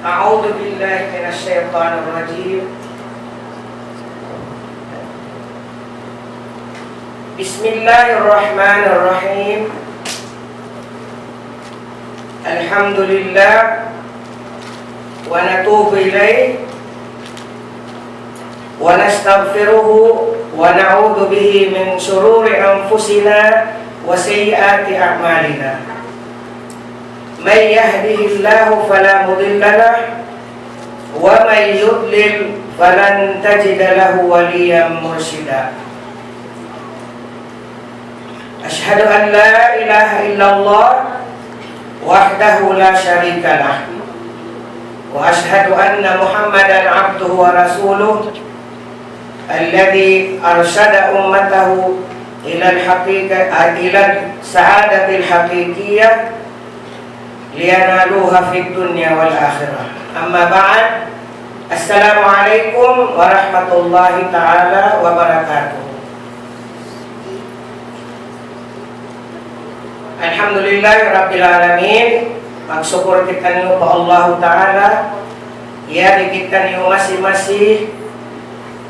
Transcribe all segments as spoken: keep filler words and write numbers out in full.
أعوذ بالله من الشيطان الرجيم. بسم الله الرحمن الرحيم. الحمد لله ونتوب إليه ونستغفره ونعوذ به من شرور أنفسنا وسيئات أعمالنا. من يهده الله فلا مضل له ومن يضلل فلن تجد له وليا مرشدا. أشهد أن لا إله إلا الله وحده لا شريك له وأشهد أن محمدا عبده ورسوله الذي أرشد أمته إلى الحقيقة، إلى السعادة الحقيقية لينالوها في الدنيا والآخرة. أما بعد، السلام عليكم ورحمة الله تعالى وبركاته. Alhamdulillahi Rabbil Alamin. Magsukul kitaniyu pa Allahu Ta'ala. Yari kitaniyu masi-masi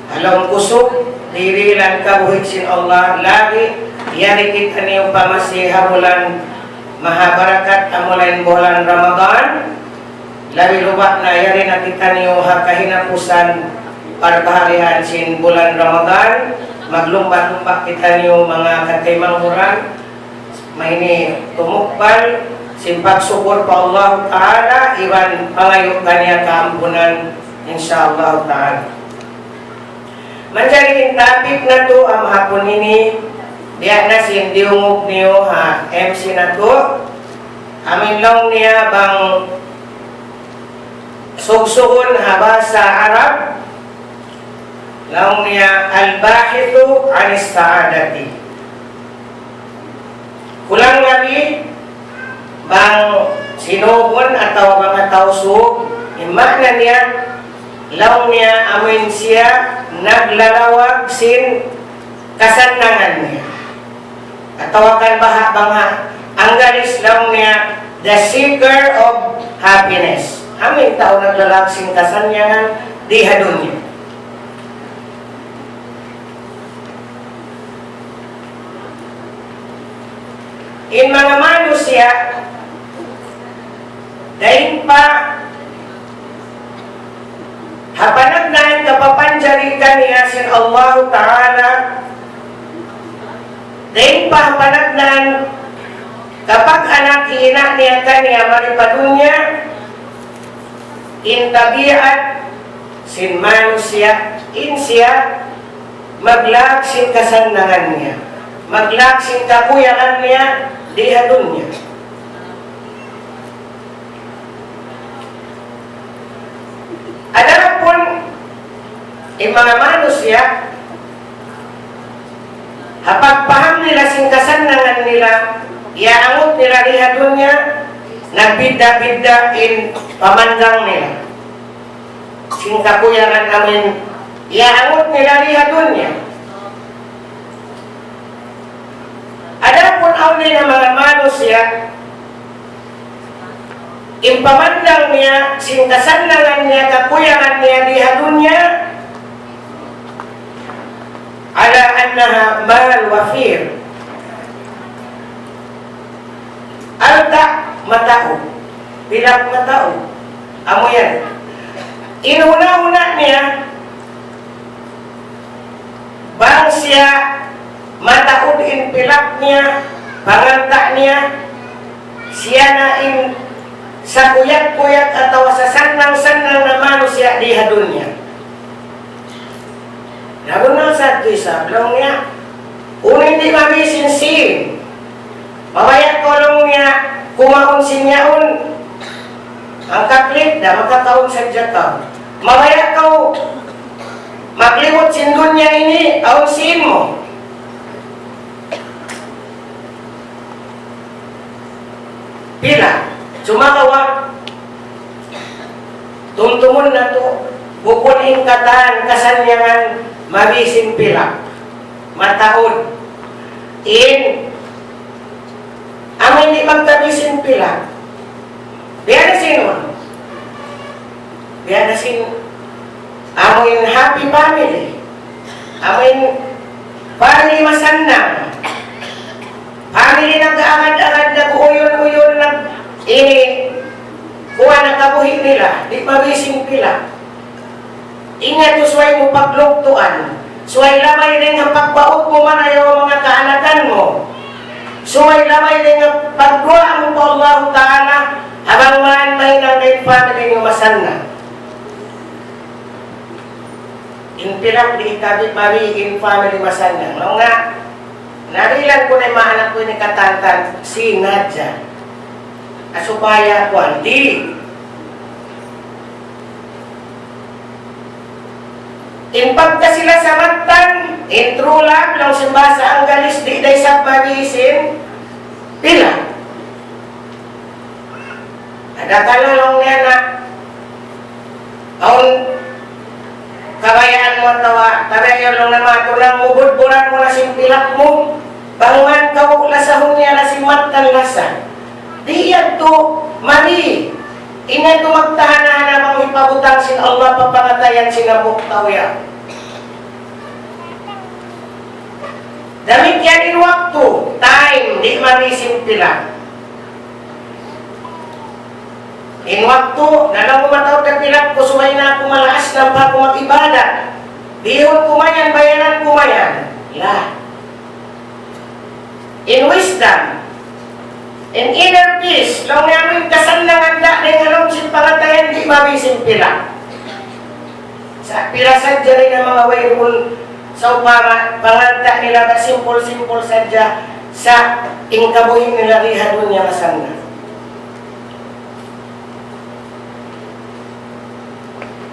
ha lawm kusug, dihil iban kabuhi' sin Allah, labi yari kitaniyu pa masi ha bulan mahabarakat, amuna in bulan Ramadan. Labi luba' na yari na kitaniyu ha kahinapusan parbaharian sin bulan Ramadan, maglumba'-lumba' kitaniyu manga kataymanghuran, mayni tumukbal sin pagsukul pa Allah Ta'ala, iban pangayu' kaniya kaampunan, insya Allah Ta'ala. Manjari in topic natu' ha hapun ini, biya' na sin diyungug niyu ha M C natu', amu in laung niya bang sugsugun ha bahasa Arab, laung niya الباحث عن السعادة. Kulang labi, bang sinugun atawa bang tau sug, in maana niya, laung niya amu in siya naglalawag sin kasannangan niya. Atawa kan baha' bang ha Anggalis laung niya, the seeker of happiness. Amu in tau naglalawag sin kasannangan di ha dunya. In manga manusiya', dayn pa ha panagnaan kapapanjari kaniya sin Allahu Ta'ala, dayn pa ha panagnaan kapag-anak ina' niya kaniya mari pa dunya, in tabiat sin manusiya', in siya maglawag sin kasannangan niya, maglawag sin kakuyagan niya di ha dunya. Adapun in manga manusiya', ha pagpaham nila sin kasannangan nila, iyaangut nila di ha dunya, nagbidda'-bidda' in pamandang nila sin kakuyagan amu in iyaangut nila di ha dunya. Adapun awn na manga manusiya', in pamandang niya sin kasannangan niya, kakuyagan niya di ha dunya, على أنها مال وفير. Alta' mataud, pilak mataud. Amu yan. In huna-huna niya, bang siya mataud in pilak niya, pangalta' niya, siya na in sakuyag-kuyag atawa sasannang-sannang na manusiya' di ha dunya. Laung na sa' tu isab, laung niya, unu in di' mabi' sin sīn. Mabaya' kaw laung niya kumaun sin yaun. Hangkaklit da, makakaun sadja kaw. Mabaya' kaw maglibut sin dunya ini, awn sīn mu. Pila? Sumagawa', tumtumun natu', bukun in katan kasannangan mabi' sin pilak. Mataud. In, amu in di' magtabi' sin pilak. Biya' na sin unu? Biya' na sin amuin happy family. Amuin family masannang. Family nag-aagad-agad, nag-uyun-uyun, nag-, ini, kuwan na kabuhi' nila, di' mabisin pila. Ingat tu subay mu paglugtuan. Subay labay dayn ha pagbaut mu marayaw ha manga kaanakan mu. Subay labay dayn ha pagduwaa mu pa Allah Ta'ala, ha bang man mahinang in family niyu masannang. In pilak di' tabi' mari in family masannang. Laung niya, narilan ku na in manga anak ku ini katantan, sinadja. Supaya kuwan, di'. In pagka sila sa mattan, in true love, laung sin bahasa Anggalis, di' da isab mabisin pila. Ada kala laung niya na, awn kabayaan mu atawa, kabayaan laung na matunang mu, budburan mu na sin pilak mu, bang man kaw lasahun niya na sin mattan lasa. Di' yadtu mari, in yadtu magtahan-tahan bang hipabutang sin Allah pa pangatayan sin hambuuk tau yan. Damikkiyan in waktu, time, di' mabisin pila. In waktu, na laung mu mataud na pilak ku, subay na aku malaas, nampa aku mag-ibadat. Bihun ku mayan, bayaran ku mayan. La. In wisdom, in inner peace, laung niya amu in kasannangan da, dayn ha lawm sin pangatayan, di' mabisin pila. Sa' pila sadja dayn ha manga wayruun, sawpama, panganta nila ba simple-simple sadja, sa' in kabuhi' nila di ha dunya masannang.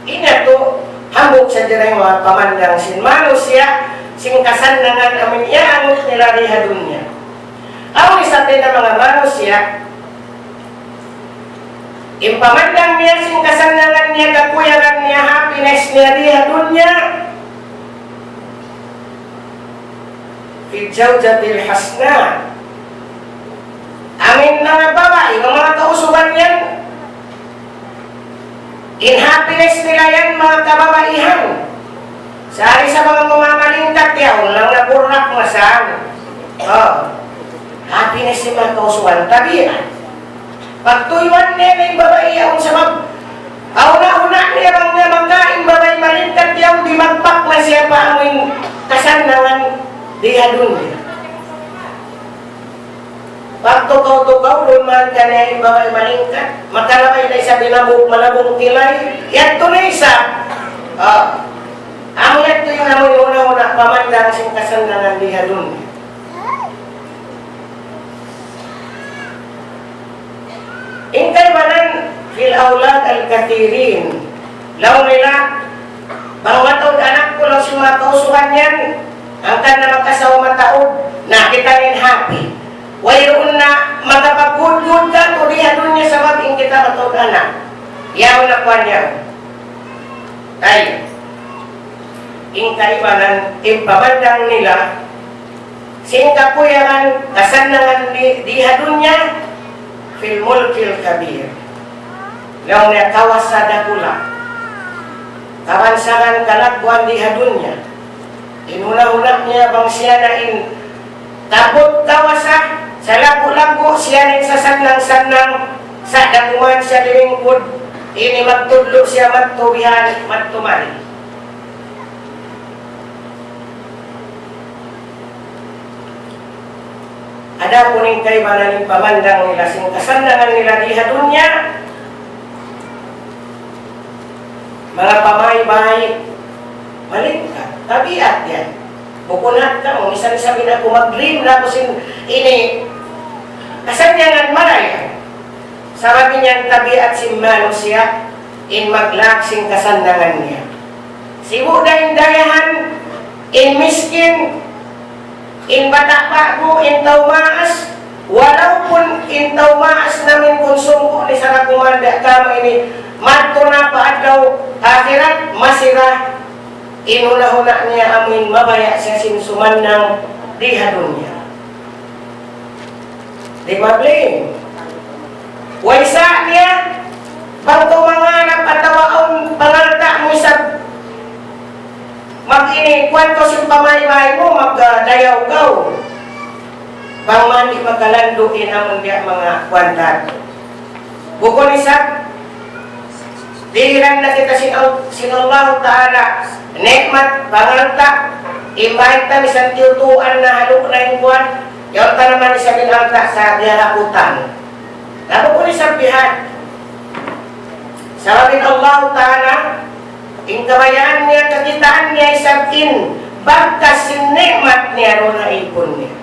Ini yadtu, hambuuk sadja dayn ha manga pamandang sin manusiya', sin kasannangan amun iyaangut nila di ha dunya. Awn isab dayn ha manga manusiya', in pamandang niya sin kasannangan niya, kakuyagan niya, happiness niya di ha dunya, في الزوجة الحسناء. Amun manga babai, manga kausugan yan, in happiness nila yan, manga kababaihan. Sa' di' sa' manga mamalingkat yan, laung na burrak masan. Oh. Happiness sin manga kausugan, tabiat. Pagtuyuan niya na in babai yaun sabab, awn na, awn na niya bang niya makain babai malingkat yaun, di' magpak na siya pa amun kasannangan di ha dunya. Pagtukaw-tukaw, duun man kaniya in babai malingkat, makalabay na isab in hambuuk malabung kilay, yadtu na isab. Ah. Amu yadtu in amun huna-huna pamandang sin kasannangan di ha dunya. In kaibanan في الأولاد الكثيرين. Laung nila, bang mataud anak ku, laung sin manga kausugan yan, hangkan na makasawa mataud, na kita in happy. Wayruun na makapagudgud katu' di ha dunya sabab in kita mataud anak. Yaun na kuwan yan. Ay, in kaibanan, in pamandang nila, sin kakuyagan, kasannangan di, di ha dunya, في الملك الكبير. Laung niya kawasa dakula'. Kabansagan kalagguan di ha dunya. In huna-huna niya bang siya na in kabut kawasa, salaggu'-laggu' siya na in sasannang-sannang, sa' da kuman siya limingkud, ini magtudlu' siya madtu bihan, madtu mari. Adapun in kaibanan in pamandang nila sin kasannangan nila di ha dunya, manga pamay-bay, malingkat, tabiat yan. Bukun hat kamu, misan isab in aku mag-dream na aku sin ini, kasannangan maraya. Sabab in yan tabiat sin manusiya', in maglaak sin kasannangan niya. Sibu' da in dayahan, in miskin, in bata' ba'gu, in tau maas, walaupun in tau maas na amun kunsum ku ni sarakuman da kama ini, madtu na pa adlaw akhirat, masi ra in huna-huna niya amun mabaya' siya sin sumannang di ha dunya. Di' ma-blame. Way sa niya, bang kaw manganap atawa awn Pamaybay mu magdayaw kaw. Bang man di' makalandu' in amun biya' manga kuwan ta. Bukun isab, dihilan na kita sin Al-, sin Allahu Ta'ala, ni'mat, pangalta', imbahit ta misan tiyutuan na halu' na in kuwan, yaun ta naman isab in alta' sa diyarakutan. Na bukun isab bihan. Sabab in Allahu Ta'ala, in kabayaan niya, kakitaan niya isab in bakas sin ni'mat niya duun ha ipun niya.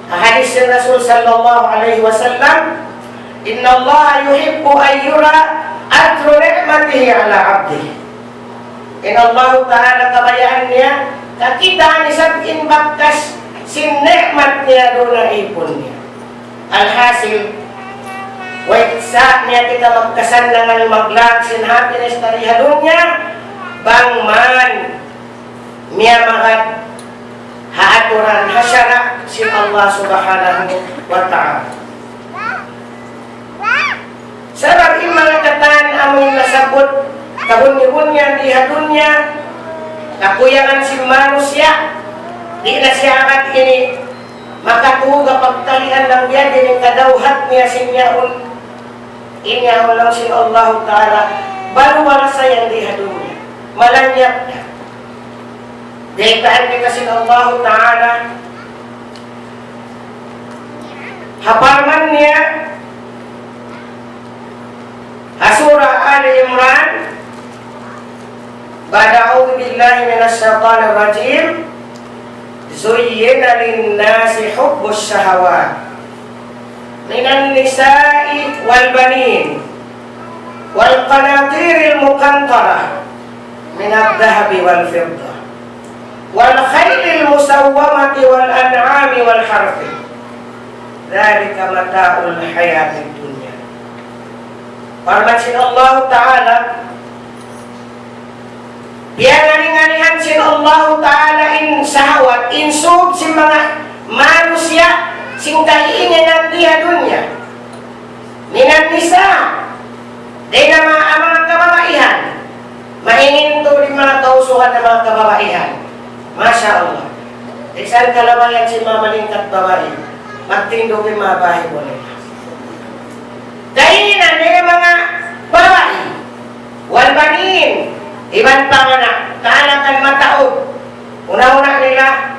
Ha hadis sin Rasul sallallahu alayhi wasallam, إن الله يحب أن يرى أثر نعمته على عبده. In Allahu Ta'ala kabayaan niya, kakitaan isab in bakas sin ni'mat niya duun ha ipun niya. Alhasil, waysa niya kita magkasannangan maglag sin happiness ta di ha dunya, bang man miyamagad ha aturan, ha sara' sin Allah Subhanahu wa Ta'ala. Sabab in manga katan amun nasabbut kabunyi-bunyian di ha dunya, kakuyangan sin manusiya', di' na siya agad ini makatug ha pagkalian na biya' diin in kadawhat niya sin yaun. In yaun laung sin Allahu Ta'ala, baru-baru sa yan di ha dunya. Malanyap na. Baytaan kita sin Allahu Ta'ala. Ha parman niya, ha Surah Ali Imran, بعد أعوذ بالله من الشيطان الرجيم. زين للناس حب الشهوات من النساء والبنين والقناطير المقنطرة من الذهب والفضة والخيل المسومة والأنعام والحرث ذلك متاع الحياة الدنيا. Parman sin Allahu Ta'ala, piyanganinganihan sin Allahu Ta'ala in sahawat, in sūb sin manga manusiya', sin kainginan di ha dunya. من النساء, dayn ha manga, manga kababaihan. Maingin tuud in manga tau sugat ha manga kababaihan. Masha Allah. Bisan kalabayan sin manga malingkat babai, magtindug in manga bahay nila. Kainginan dayn ha manga babai. والبنين, iban panganak, kaanakan mataud. Una-una nila,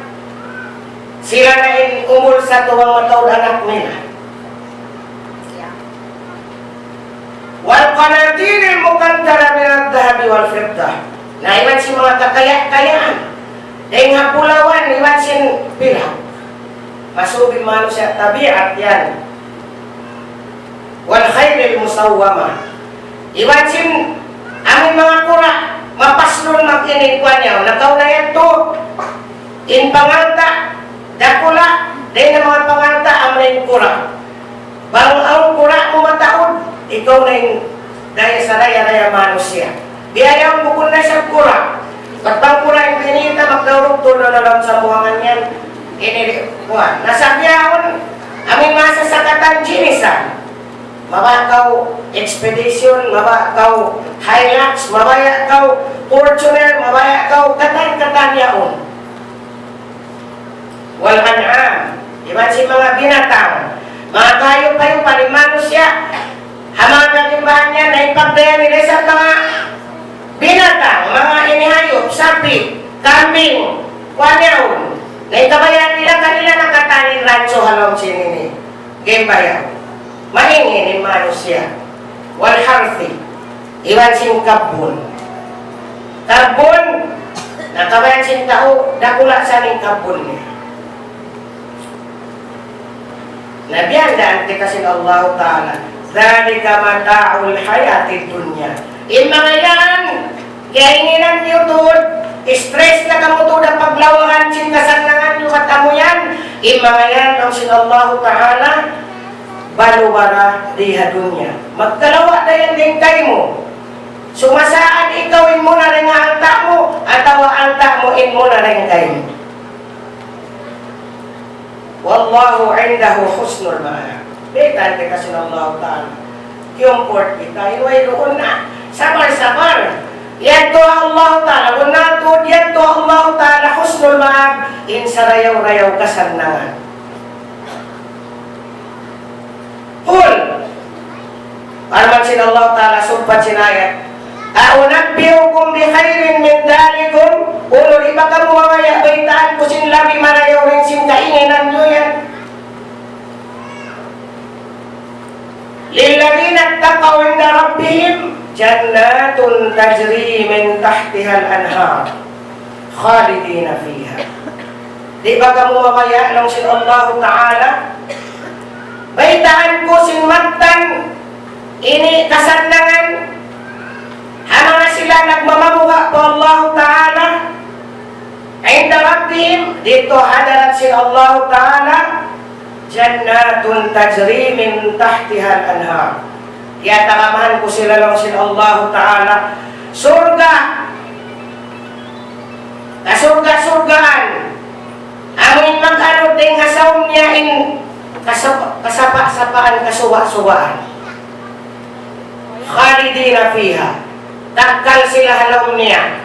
sila na in umul satu bang mataud anak nila. والقناطير المقنطرة من الذهب والفضة. Na iban sin manga kakaya-kayaan dayn ha bulawan iban sin pilaw. Masūb in manusiya' tabiat yan. والخيل المسومة. Iban sin amun manga kura', mapaslun mag-ini kuwan yaun. Nakauna yadtu, in pangalta', dakula', dayn ha manga pangalta', amun in kura'. Bang awn kura' mu mataud, ikaw na in daya sadaya-daya manusiya'. Biya' yaun bukun na isab kura'. Bat bang kura' in binita, magdaurug tuud na dalam sambuangan yan. Ini di', kuwan. Na sa' biya' yaun, amun masa sakatan jinisan. Mabaya' kaw Expedition, mabaya' kaw Hilux, mabaya' kaw Fortuner, mabaya' kaw katan-katan yaun. والأنعام, iban sin manga binatang, manga kahayup-hayupan in manusiya', ha manga kagimbahan niya, na in pagdaya nila isab manga binatang, manga ini hayup, sapi', kambing, kuwan yaun. Na in kabayaan nila kanila na katan in rancho ha lawm sin ini. Gimbayaw. Maingin in manusiya'. والحرث. Iban sin kabbun. Kabbun, na kabayaan sin tau, dakula' sa in kabbun niya. Na biya' yan, daan kita sin Allahu Ta'ala. ذلك متاع الحياة الدنيا. In manga yan, kainginan niyu tuud, stress na kamu tuud ha paglawagan sin kasannangan niyu bat amu yan, in manga yan, laung sin Allahu Ta'ala, balu-bala di ha dunya. Magkalawa' da yan dayn kaymu. Sumasaad ikaw in muna dayn ha alta' mu, atawa alta' mu in muna dayn kaymu. والله عنده حسن المآب. Baytaan kita sin Allahu Ta'ala. Comfort kita, in way duun na. Sabar-sabar. Yadtu Allah Ta'ala, bunnal tuud yadtu Allah Ta'ala husnul ma'ab, in sarayaw-rayaw kasannangan. قل, parman sin Allah Ta'ala, sumpat sin ayat, أنبئكم بخير من ذلكم, unu, di' ba kamu mamaya' baytaan ku sin labi marayaw dayn sin kainginan niyu yan? للذين اتقوا عند ربهم جنات تجري من تحتها الأنهار خالدين فيها. Di' ba kamu mamaya', laung sin Allahu Ta'ala, baytaan ku sin mattan ini kasannangan ha manga sila nagmamabuga' pa Allahu Ta'ala, عند ربهم, didtu ha hadarat sin Allahu Ta'ala, جنات تجري من تحتها الأنهار. Kiyataramahan ku sila, laung sin Allahu Ta'ala, surga', kasurga'-surgaan, amun mag-anud dayn ha saum niya in kasap-, kasapa'-sapaan, kasuba'-subaan. خالدين فيها. Takkal sila ha lawm niya.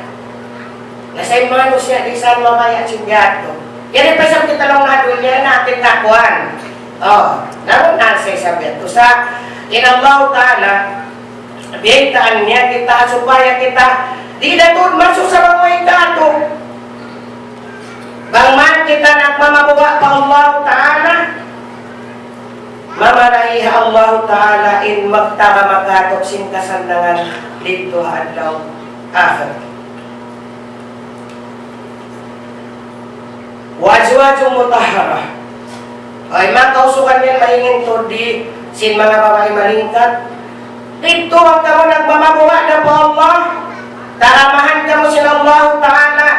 Na sa' in manusiya' di' sa mamaya' sin biya' yadtu. Yari pa isab kita laung ha dunya na atin kakuan. Oh, namun na sa' isab yadtu. Sa' in Allah Ta'ala, biyaytaan niya kita supaya kita di' na tuud masusa bang way katu'. Bang man kita nagmamabuga' pa Allah Ta'ala, mamarayaw Allah Ta'ala in magtarama katu' sin kasannangan didtu ha adlaw akhirat. وأزواج مطهرة. Ay, manga kausugan yan, mahinang turdi sin manga babai malingkat. Didtu bang kamu nagmamabuga' na pa Allah, taramahan kamu sin Allah Ta'ala,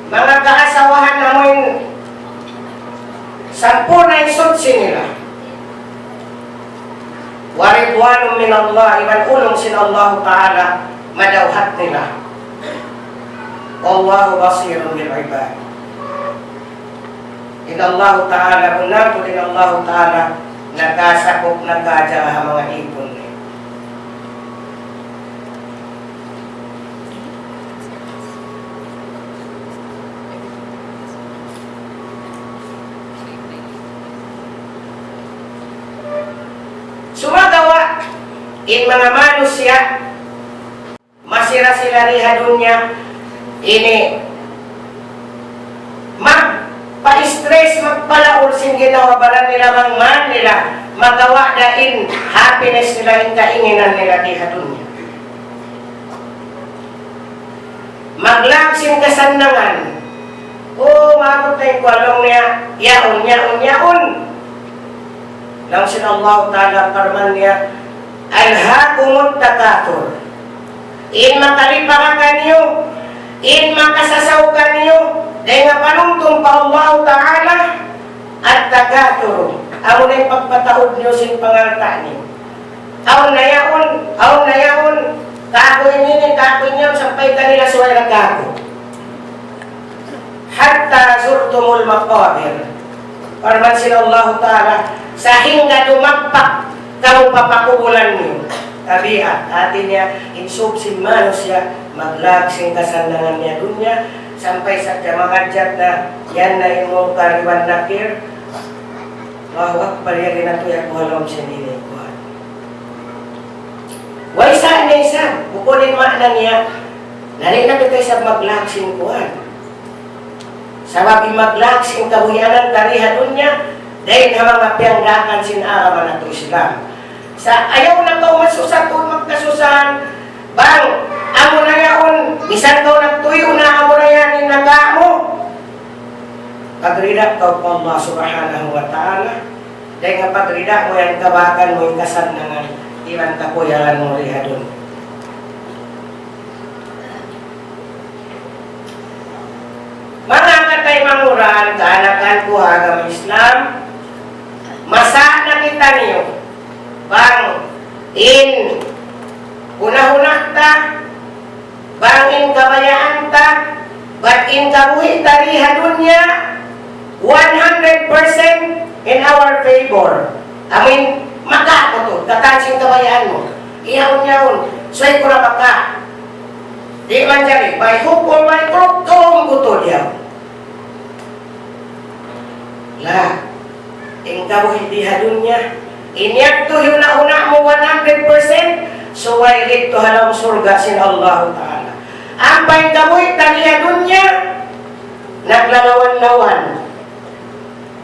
manga kaasawahan amuin sampurna' in suchi nila. ورضوان من الله, iban ulung sin Allah Ta'ala madawhat nila. والله بصير بالعباد. In Allah Ta'ala, bunnal tuud in Allah Ta'ala nakasakup, nakajara ha manga īpun niya. Sumagawa', in manga manusiya', masira sila di ha dunya ini, magpa-stress, magpalaul sin ginhawa-baran nila bang man nila magawa' da in happiness nila, in kainginan nila di ha dunya. Maglag sin kasannangan. O, maabut na in kuwan, laung niya, yaun, yaun, yaun. Laung sin Allah Ta'ala, parman niya, ألهاكم التكاثر. In makalipaga kaniyu, in makasasaw kaniyu dayn ha panumtum pa Allah Ta'ala, التكاثر, amu na in pagpataud niyu sin pangalta' niyu. Awn na yaun, awn na yaun, kāku' in ini, kāku' in yaun, sampay kanila subay na kāku'. حتى زرتم المقابر. Parman sin Allahu Ta'ala, sahingga dumagpak kamu pa pakubulan niyu. Tabiat, hāti niya, in sūb sin manusiya', maglag sin kasannangan niya dunya, sampay sadja mangadjat na, yan na in Munkar iban Nakir. Allahu Akbar, yari na tuud aku ha lawm sin ini, kuwan. Way sa' niya isab, bukun in maana niya, na di' na kita isab maglag sin kuwan. Sabab in maglag sin kabuhianan ta di ha dunya, dayn ha manga piyangdaakan sin agama natu' Islam. Sa' ayaw na kaw masusa tuud magkasusahan, bang, amu na yaun, misan kaw nagtuyu' na amu na yan in nakamu. Pagrida kaw pa Allah Subhanahu wa Ta'ala, dayn ha pagrida mu yan kabakan mu in kasannangan, iban kakuyagan mu di ha dunya. Manga kataymanghuran, kaanakan ku ha agama Islam, masa na kitaniyu, bang in hunahuna ta, bang in kabayaan ta, bat in kabuhi' ta di ha dunya, one hundred percent in our favor. Amin, maka aku tu, katan sin kabayaan mu. Iyaun-iyaun, subay ku na maka. Di' manjari, may hukul, may kuruk, kaum ku tuud yaun. La, in kabuhi' di ha dunya, in yadtu hiyuna-huna mu one hundred percent, subay didtu ha lawm surga' sin Allahu Ta'ala. Ampa in kabuhi' ta di ha dunya, naglalawan-lawan.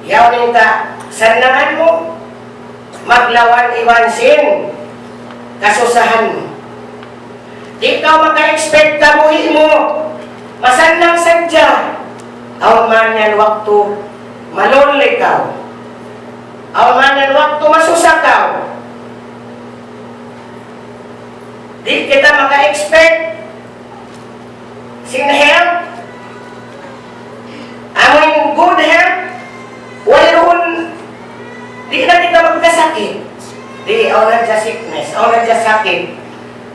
Yaun in kasannangan mu, maglawan iban sin kasusahan mu. Di' kaw maka-expect kabuhi' mu masannang sadja. Awn man yan waktu malunli kaw. Awn man yan waktu masusa kaw. Di' kita maka-expect sin health, amun good health, wayruun, di' na kita magkasakit. Di', awn na siya sickness, awn na siya sakit,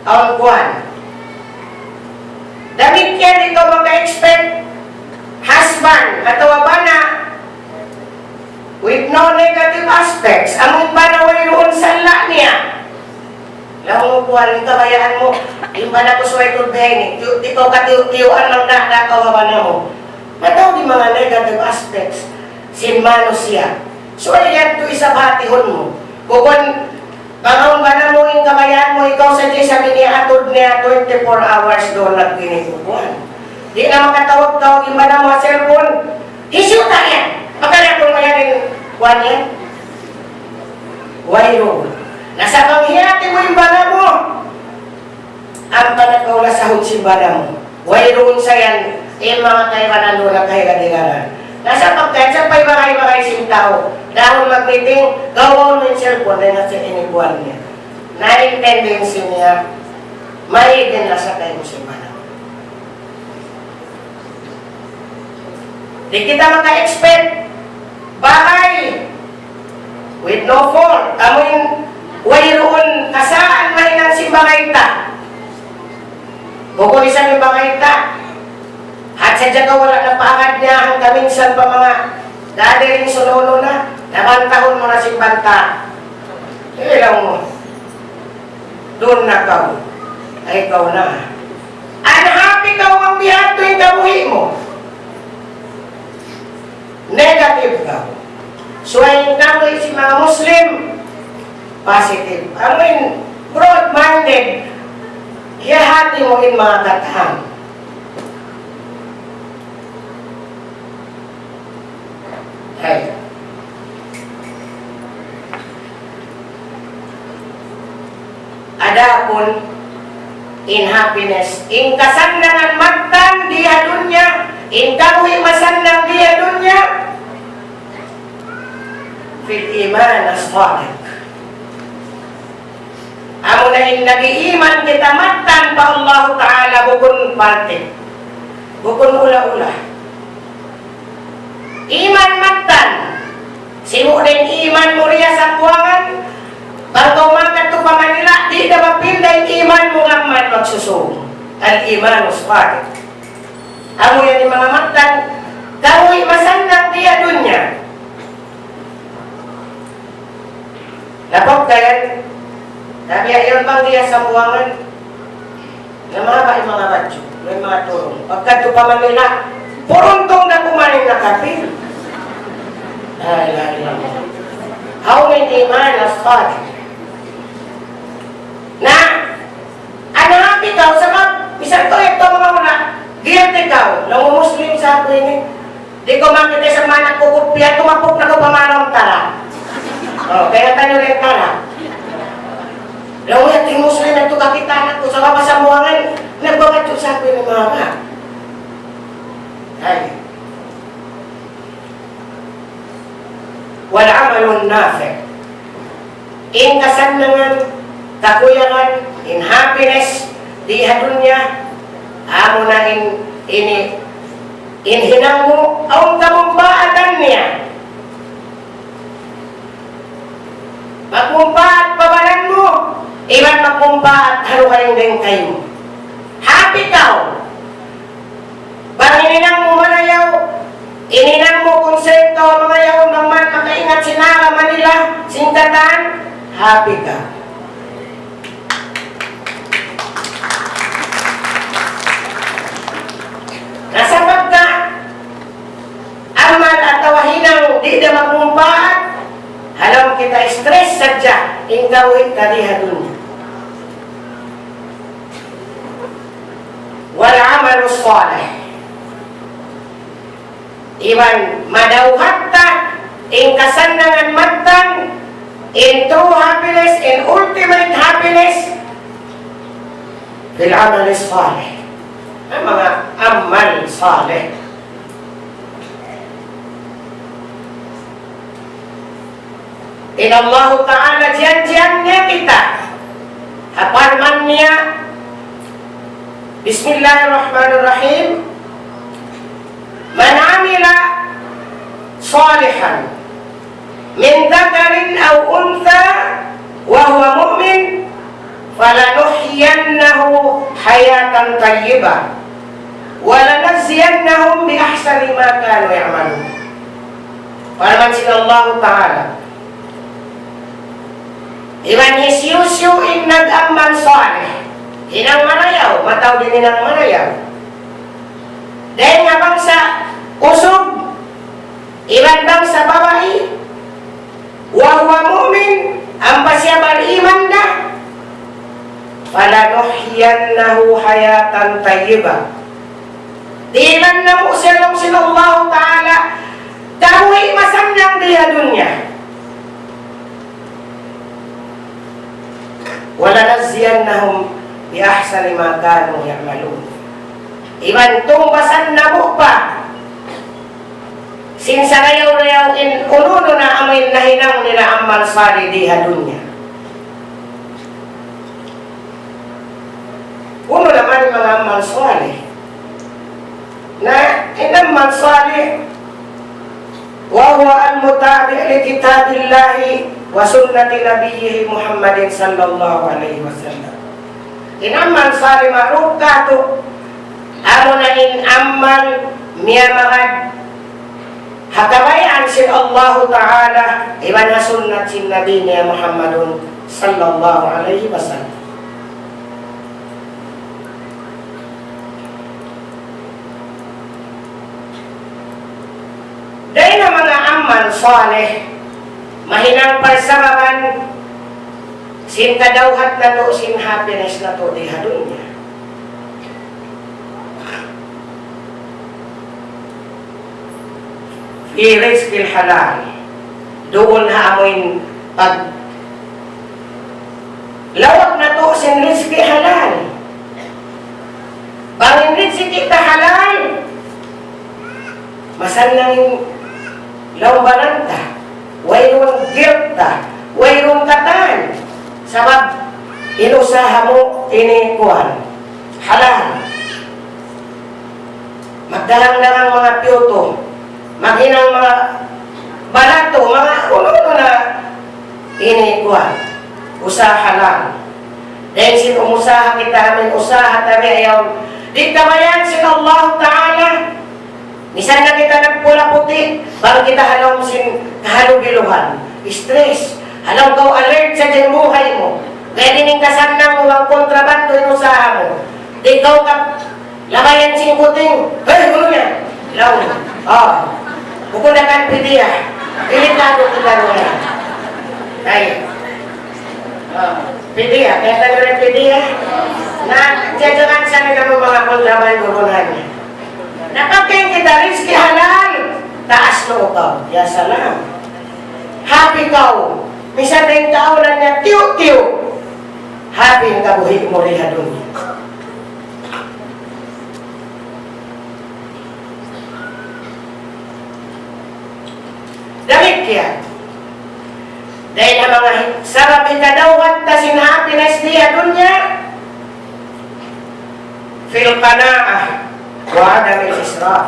awn kuwan. Damikkiyan di' kaw maka-expect husband atawa bana with no negative aspects. Amun bana wayruun sala' niya. Laung mu kuwan, in kabayaan mu, in bana ku subay tuud bihaini. Di' kaw katiyu'-tiyuan, magdakdak kaw ha bana mu. Mataud in manga negative aspects sin manusiya'. Subay yadtu isab ha atihun mu. Bukun, bang awn bana mu, in kabayaan mu, ikaw sadja isab in iyaatud niya twenty-four hours duun nagkini kuwan. Di' na makatawag-tawag in bana mu ha cellphone. Hisiyu ta yan? Pagkari aku mayan in kuwan yan. Wayruun. Na sa' bang hiyati mu in bana mu, ampa nagkaula sahut sin bana mu. Wayruun sa yan, in manga kaibanan duun nagkahigad-higadan. Na sa' pagka yan, sa' paibagay-bagay sin tau. Dahun mag-meeting, gawaun mu in cellphone, na in cellphone niya. Na in tendency niya, may din na sa' kaimu sin bana mu. Di' kita maka-expect bagay with no fault. Amun wayruun kasaan mahinang sin bagay ta. Bukun isab in bagay ta. Hat sadja kaw wala' na paagad niya hangkan minsan pa manga gathering sunu-unu na, nabantahun mu na sin banta. Ilaw mu. Duun na kaw. Ay, ikaw na. Unhappy kaw bang biya' hādtu in kabuhi' mu. Negative kaw. Subay in kabuhi' sin manga Muslim, positive. Amu in broad-minded, hiyahati mu in manga katan. Hay. Adapun in happiness, in kasannangan mattan di ha dunya, in kabuhi' masannang di ha dunya, fil iman as-sadiq. Amuna in nag-iiman kita mattan pa Allahu Ta'ala, bukun paltik, bukun ula-ula. Iman mattan. Sibu' da in iman mu riya Sambuwangan, bang kaw makadtu pa Manila, di' da mapinda in iman mu ngan magsusu. Al-iman as-sadiq. Amu yan in manga mattan, kabuhi' masannang di ha dunya. Na pagkayan, na biya' yan bang di ha Sambuwangan, na mahaba' in manga badju', in manga turun. Pagkadtu pa Manila, puruntung da kuman in nakapil. La ilaha illallah. Awn in iman as-sadiq. Na, unhappy kaw, sabab, misan kaw yadtu manga hula', guilty kaw, laung mu Muslim sa aku ini. Di' ku makita' isab anak ku kupiya, tumapuk na kaw pa manaw tara. O, kaya tanyu rin tara. Laung niya, "Di' Muslim yadtu, kakita' anak ku, sabab ha Sambuwangan, nagbabadju' sa aku ini manga." Ay. والعمل النافع. In kasannangan, kakuyagan, in happiness, di ha dunya, amuna in, ini, in hinang mu, awn kamumpaatan niya. Magmumpaat pa baran mu, iban magmumpaat ha dugaing dayn kaymu. Happy kaw. Bang in hinang mu marayaw, in hinang mu kunsento marayaw, bang man makaingat sin agama nila, sin katan, happy ka. sadja in kabuhi' ta di ha dunya. والعمل الصالح. Iban madawhat ta in kasannangan mattan, in true happiness, in ultimate happiness, في العمل الصالح. Ha manga amal salih. In Allahu Ta'ala jiyanjian niya kita. Ha parman niya, بسم الله الرحمن الرحيم. من عمل صالحا من ذكر أو أنثى وهو مؤمن فلنحيينه حياة طيبة ولنجزينهم بأحسن ما كانوا يعملون. Parman sin Allahu Ta'ala, iban hisiyu-siyu in nag-amal salih, hinang marayaw, mataud in hinang marayaw, dayn ha bangsa usug iban bangsa babai, وهو مؤمن, ampa siya bariman da, فلنحيينه حياة طيبة. Dihilan namu' siya laung sin Allahu Ta'ala kabuhi' masannang di ha dunya. ولنجزينهم بأحسن ما كانوا يعملون. Iban tungbasan namu' pa sin sarayaw-rayaw in unu-unu na amuin nahinang nila amal salih di ha dunya. Unu na man in manga amal salih? Na in amal salih, وهو المتابع لكتاب الله وسنة نبيه محمد صلى الله عليه وسلم. In amal salih ma'ruf katu', amuna in amal miyamagad ha kabayaan sin Allahu Ta'ala, iban ha sunnat sin Nabi niya Muhammadun sallallahu alayhi wasallam. Dayn ha manga amal salih, mahinang parsababan sin kadawhat natu', sin happiness natu' di ha dunya. في رزق حلال. Duun ha amuin pag lawag natu' sin rizki halal. Bang in rizki ta halal, masannang in lawm baran ta, wayruun guilt ta, wayruun katan. Sabab in usaha mu ini kuwan, halal. Magdagang-dagang manga piyutu, maghinang manga balatu, manga unu-unu na ini kuwan, usaha halal. Dayn sin umusaha kita amuin usaha ta biya' yaun, di' kabayaan sin Allah Ta'ala. Misan na kita nagpula puti', bang kita ha lawm sin kahalubiluhan, stress. Ha lawm kaw alert sadja in buhay mu. Kaya di' in kasannang mu bang kontrabando in usaha mu. Di' kaw ka labayan sin kuting, "Hey, unu yan?" Laung. Ah. Bukun na kan pidiya. Delikado kita niya. Ay. Ah, pidiya. Kaya tayo rin pidiya. Na, jajakan sa nila ng mga kontrabanduhan. Na pagkain kita rizki halal, taas na ukaw. Ya salam. Happy kaw. Misan na in tau na niya tiyu-tiyu. Happy in kabuhi' mu di ha dunya. Damikkiyan. Dayn ha manga hi-, sabab hikadawhat ta sin happiness di ha dunya, في القناعة وعدم الإسراف.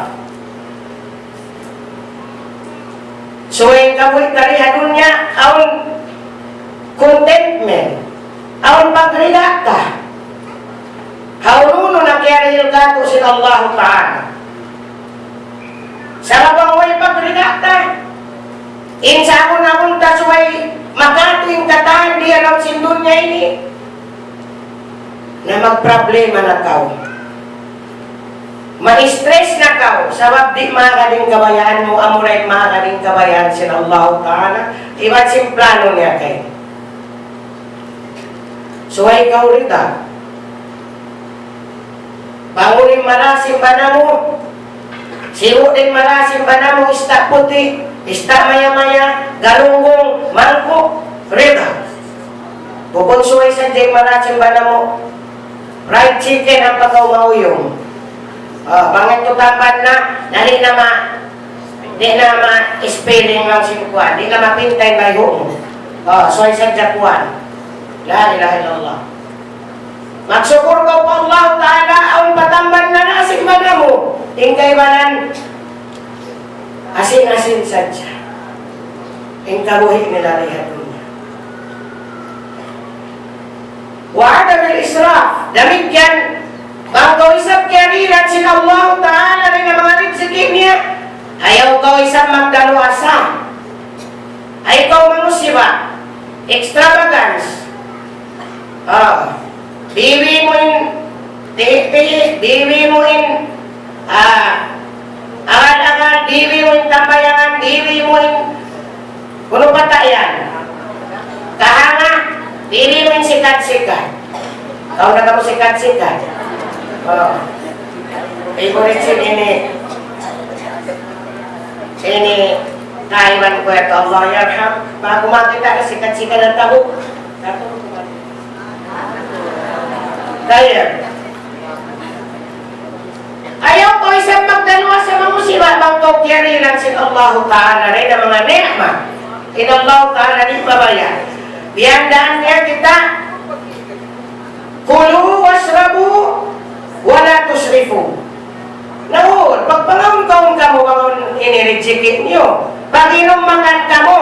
Subay in kabuhi' ta di ha dunya, awn contentment, awn pagrida ta ha unu-unu na kiyarihil katu' sin Allahu Ta'ala. Sabab bang way pagrida ta, in saun-saun ta subay makatu' in katan di ha lawm sin dunya ini, na magproblema na kaw. Ma-stress na kaw, sabab di' maagad in kabayaan mu, amura in maagad in kabayaan sin Allahu Ta'ala, iban sin plano niya kaymu. Subay kaw rida. Bang unu in marasim bana mu, sibu' da in marasim bana mu, ista' puti', ista' maya-maya, galunggong, mangku', rida. Bukun subay sadja in marasim bana mu, fried chicken ampa kaw mauyum. Ah, bang yadtu tamban na, na di' na ma-, di' na ma-spelling laung sin kuwan, di' na mapinta in bayhu' mu. Ah, subay sadja kuwan. La ilaha illallah. Magsukul kaw pa Allah Ta'ala, awn pa tamban na nasi' manamu. In kaibanan, asin-asin sadja. In kabuhi' nila di ha dunya. وعدم الإسراف. Damikkiyan, bang kaw isab kiyarihilan sin Allah Ta'ala dayn ha manga rizki niya, ayaw kaw isab magdaluasa. Ayaw kaw mangusiba', extravagance. Ah, bibi mu in tihi'-tihi', bibi mu in, ah, agad-agad, bibi mu in tambayangan, bibi mu in unu pa ta yan? Kahanga', bibi mu in sikat-sikat. Kaw na kamu sikat-sikat. Oh. Favorite sin ini. Ini kaiman ku ya Allah yarham. Bagu makita' na sikat-sikat na tabu. Tayyib. Ayaw kaw isab magdaluasa mangusiba' bang kaw kiyarihilan sin Allahu Ta'ala dayn ha manga ni'mat. In Allahu Ta'ala di' mabaya'. Biyandaan niya kita, كلوا واشربوا ولا تسرفوا. Naud, magpangaun-kaun kamu bang unu in rijiki niyu. Pag-inum makan kamu,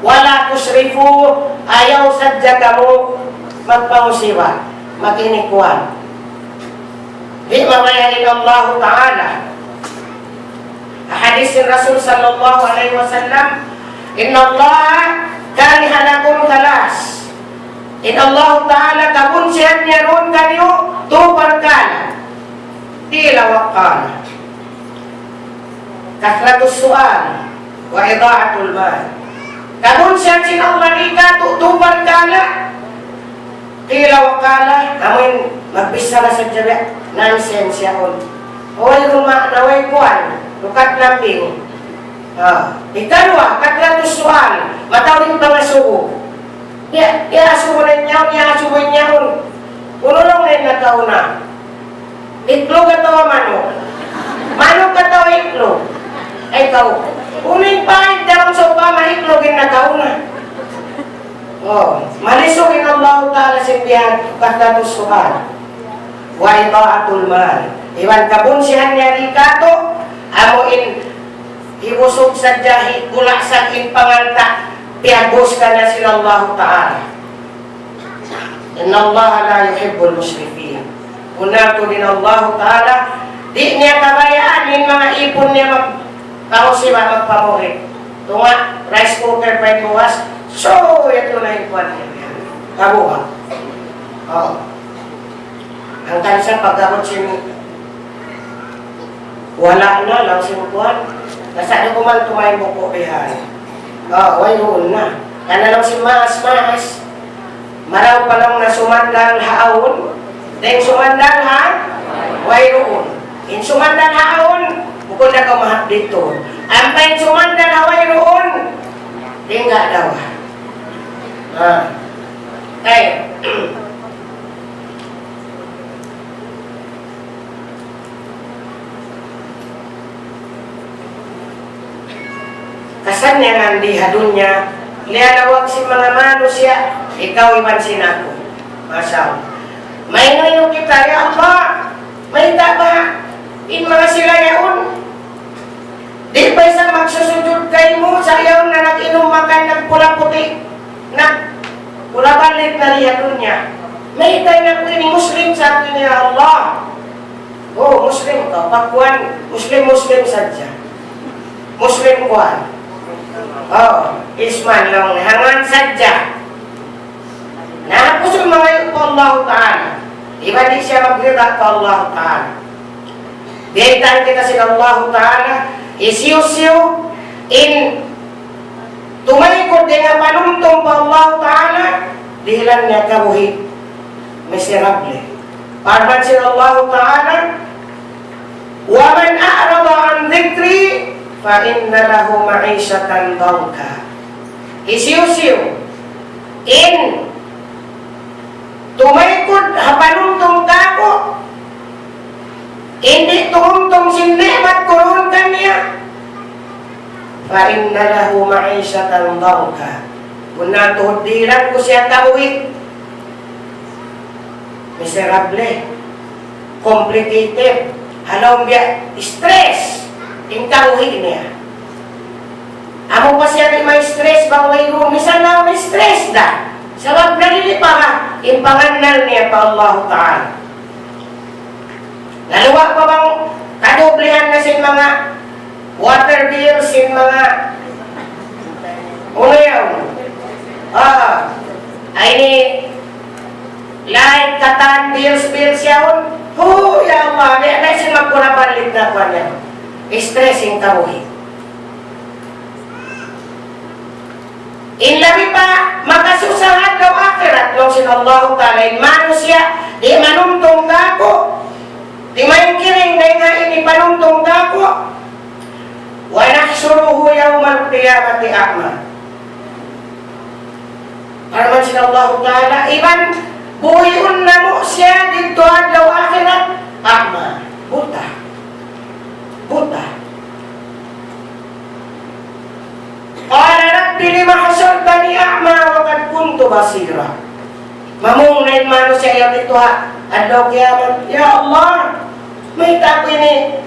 ولا تسرفوا, ayaw sadja kamu magpangusiba', mag-inikuan. Di' mabaya' in Allahu Ta'ala. Hadis sin Rasul sallallahu alayhi wasallam, إن الله كره لكم ثلاث. In Allahu Ta'ala kabunsihan niya duun kaniyu tū parkala'. قيل وقال. كثرة السؤال وإضاعة المال. Kabunsihan sin Allah di' katu' tū parkala'. قيل وقال, amuin magbichara sadja biya' nonsense yaun. Way ruma na way kuwan, lukat lambing. Ha. Ikaruwa, كثرة السؤال, mataud in pangasubu. Ya, ya asubu na in yaun, ya asubu in yaun. Unu laung na in nakauna? Iklug atawa manuk? Manuk atawa iklug? Ay, kaw. Unu in paid daw sawpama iklug in nakauna? Oh, malisug in Allahu Ta'ala sin biya' كثرة السؤال وإضاعة المال. Iban kabunsihan niya di' katu', amu in hibusug sadja, higula' sadja in pangalta', piyagbus kaniya sin Allahu Ta'ala. إن الله لا يحب المسرفين. Bunnal tuud in Allahu Ta'ala, di' niya kabayaan in manga ipun niya mag-, pangusiba', magpamuhit. Tunga', rice cooker pa in bugas, so, yadtu na in kuwan niya. Kabuga'. Oh. Hangkan sa pag-abut sin wala' na, laung sin kuwan. Nasa' da kuman tumaymbuk ku bihan. Ah, wayruun na. Kana laung sin maas, maas. Marayaw pa laung na sumandal ha awn. Dayn sumandal ha wayruun. In sumandal ha awn, bukun na kaw mahap didtu. Ampa in sumandal ha wayruun, tingga daw. Ah. Ay. Kasannyangan di ha dunya, liyalawag sin manga manusiya', ikaw iban sin aku. Masya Allah. Mainu-inu kita, ya Allah, mayta' ba in manga sila yaun? Di' pa isab magsusujud kaymu, sa' yaun na nag-inum makan, nagpula puti', nagpula balit na di ha dunya. Mayta' in aku ini Muslim sa' aku ini, ya Allah? Oh, Muslim kaw. Pagkuwan, Muslim, Muslim sadja. Muslim kuwan. Oh, Isman laung, hangan sadja. Na, aku sun mangayu' pa Allah Ta'ala. Iban di' siya magrida pa Allah Ta'ala. Biyaytaan kita sin Allah Ta'ala, hisiyu-siyu in tumaykud dayn ha panumtum pa Allah Ta'ala, dihilan niya kabuhi'. Miserable. Parman sin Allah Ta'ala, ومن أعرض عن ذكري فإن له معيشة ضنكا. Hisiyu-siyu in tumaykud ha panumtum kaku', in di' tumumtum sin ni'mat ku duun kaniya, فإن له معيشة ضنكا. Bunnal tuud dihilan ku siya kabuhi'. Miserable. Complicated. Halaum biya' stress in kabuhi' niya. Amu pa siya di' ma-stress bang wayruun. Misan na stress da. Sabab nalilipa in pangannal niya pa Allah Ta'ala. Laluwa pa bang kadublihan na sin manga water bill, sin manga, unu yaun? Ah, ini light, katan, bills, bills yaun. Hu, ya Allah, di' na sin magkuna balik na kuwan yan. Stress in kabuhi'. In labi pa makasusa ha adlaw akhirat, laung sin Allahu Ta'ala, in manusiya' di' manumtum kaku', di' maingkiring dayn ha ini panumtum kaku', ونحشره يوم القيامة أعمى. Parman sin Allahu Ta'ala, iban buhiun namu' siya didtu adlaw akhirat, a'ma, buta. Buta. قال رب لم حشرتني أعمى وقد كنت بصيرا. Mamung na in manusiya' yan didtu ha adlaw kiyamat, "Ya Allah, mayta' aku ini